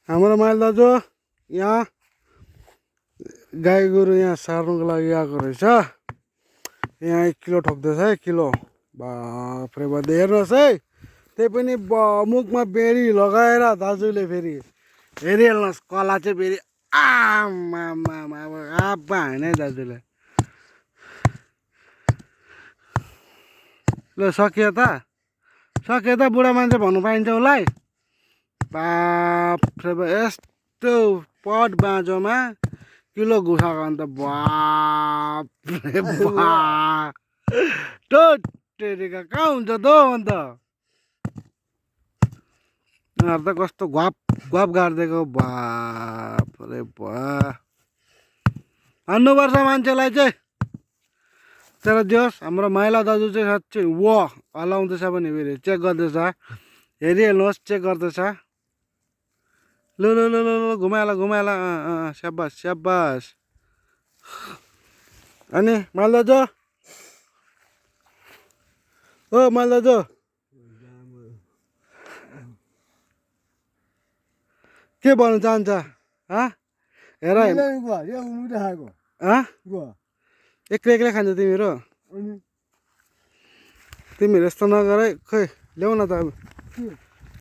हाम्रो माइल दाजु यहाँ गाई गोरु यहाँ सार्नुको लागि आएको रहेछ। यहाँ 1 किलो ठोक्दैछ है, किलो। बाफ्रे बाप हेर्नुहोस् है, त्यही पनि मुखमा बेडी लगाएर दाजुले फेरि हेरिहाल्नुहोस् कला चाहिँ फेरि आमा आप्पा होइन है दाजुले। ल सकियो त बुढा मान्छे भन्नु पाइन्छ उसलाई। बाफ्रे बाप यस्तो पट बाँझोमा किलो घुसाएको अन्त बाफ्रे बाप टोटेरिका कहाँ हुन्छ त अन्त यिनीहरू त कस्तो घप घप गाडिदिएको। बाफ्रे बाप हान्नुपर्छ मान्छेलाई चाहिँ। तर जोस् हाम्रो माइला दाजु चाहिँ साँच्चै हलाउँदैछ भने फेरि चेक गर्दैछ, हेरिहाल्नुहोस् चेक गर्दैछ। ल ल ल ल घुमाएला स्याबास स्याबास। अनि माइल दाजु, ओ माइल दाजु के भन्न चाहन्छ? हेर एक्लै एक्लै खान्छ तिमीहरू? तिमीहरू यस्तो नगर है, खै ल्याउ न त अब।